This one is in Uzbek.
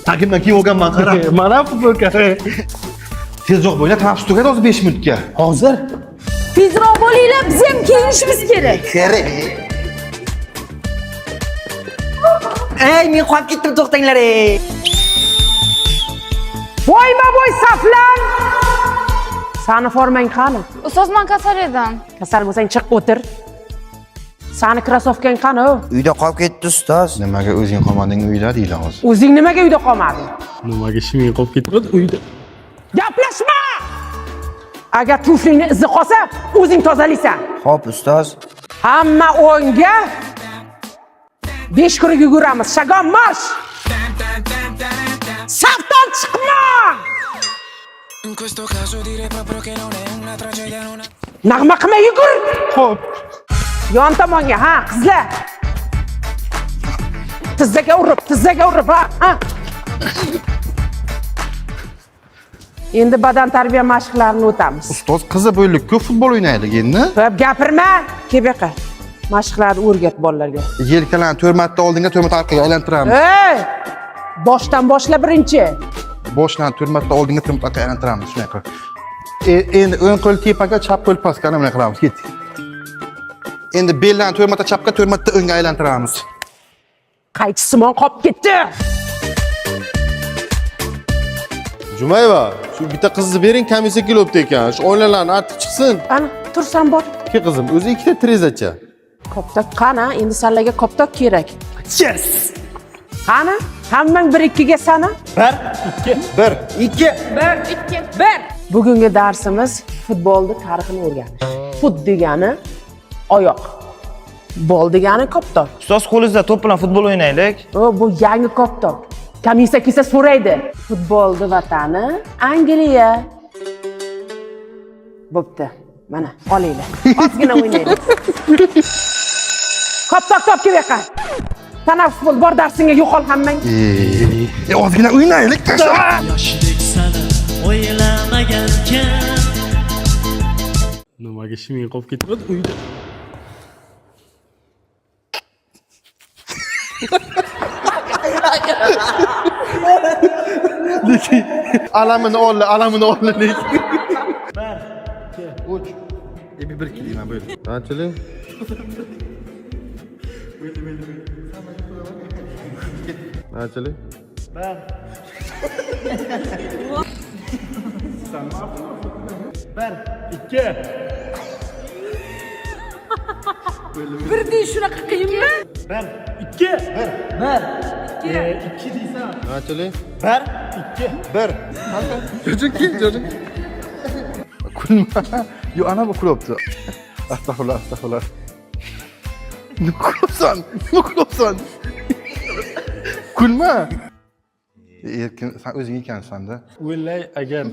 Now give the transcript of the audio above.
Tagimdan kiyib olganman, qara. Mana futbolka. Tezroq bo'linglar, tanaffus tugadi hozir 5 minutga. Hozir. Tezroq bo'linglar, biz ham kiyinishimiz kerak. Kerak. Ey, men qolib ketdim, to'xtanglar ey. Bo'yma-bo'y saflan. Sani formang qani? Ustoz, men kasal edim. Kasal bo'lsang chiq o'tir. Sani krossovkang qani? Uyda qolib ketdi ustoz. Nimaga o'zing qolmading uyda deydi hozir. O'zing nimaga uyda qolmading? Nimaga shiming qolib ketdi uyda? Gaplashma! Agar tuflingni izi qolsa, o'zing tozalaysan. Xo'p, ustoz. Hamma o'ngga 5 kruг yuguramiz. Shagon marsh! Safdan chiqma! Nag'ma qilma yugur! Xo'p. Yon tomonga, ha, qizlar. Tizzaga urib, tizzaga urib, ha, ha. Endi badan tarbiya mashqlarini o'tamiz. Ustoz, qizi bo'ldik-ku, futbol o'ynaylik endi. Ko'p gapirma, kel bu yoqqa. Mashqlarni o'rgat bolalarga. Yelkalarni 4 marta oldinga, 4 marta orqaga aylantiramiz. Ey! Boshdan boshla birinchi. Boshdan 4 marta oldinga, 4 marta orqaga aylantiramiz, shunday qilib. Endi o'ng qo'l tepaga, chap qo'l pastga, ana bunday qilamiz, ketdik. Endi beldan 4 marta chapga, 4 marta o'ngga aylantiramiz. Qaychisimon qolib ketdi. Jumayeva, shu bitta qizni bering, komissiya kelibdi ekan. Shu oynalarni artib chiqsin. Ana, tursan bor. Ke qizim, o'zi ikkita trezacha. Koptok qani? Endi sanlarga koptok kerak. Yes. Qani? Hammang 1 2 ga sana. 1 2 1 2 1 2 1. Bugungi darsimiz futbolni tarixini o'rganish. Fut degani oyoq. Bol degani koptok. Ustoz, qo'lingizda to'p bilan futbol o'ynaylik. O, bu yangi koptok. Komissiya kelsa so'raydi. Futbolni vatani Angliya. Bo'pti. Mana, olinglar. Ozgina o'ynaylik. Koptok top kel bu yoqqa. Tanaffus bo'l, bor darsingga yo'qol hammang. Ozgina o'ynaylik, tashla. Yoshlik sani o'ylamagan kim. Nimaga shiming qolib ketdi uyda? Lekin alamini oldi, alamini oldi lekin. 1 2 3 1 2 deyman bo'ldi. Qanchalik? Qanchalik? 1 2 Bir deyish shunaqa qiyinmi? 1 2 1 1 2 2 deysan. Qanchalik? 1 2 1. Jo'jin kel, jo'jin. Kulma. Yo, ana bu kulyapti. Astag'firullah, astag'firullah. Nima kulyapsan? Nima kulyapsan? Kulma. Erkin, sen o'zing ekansan-da. O'ylay agar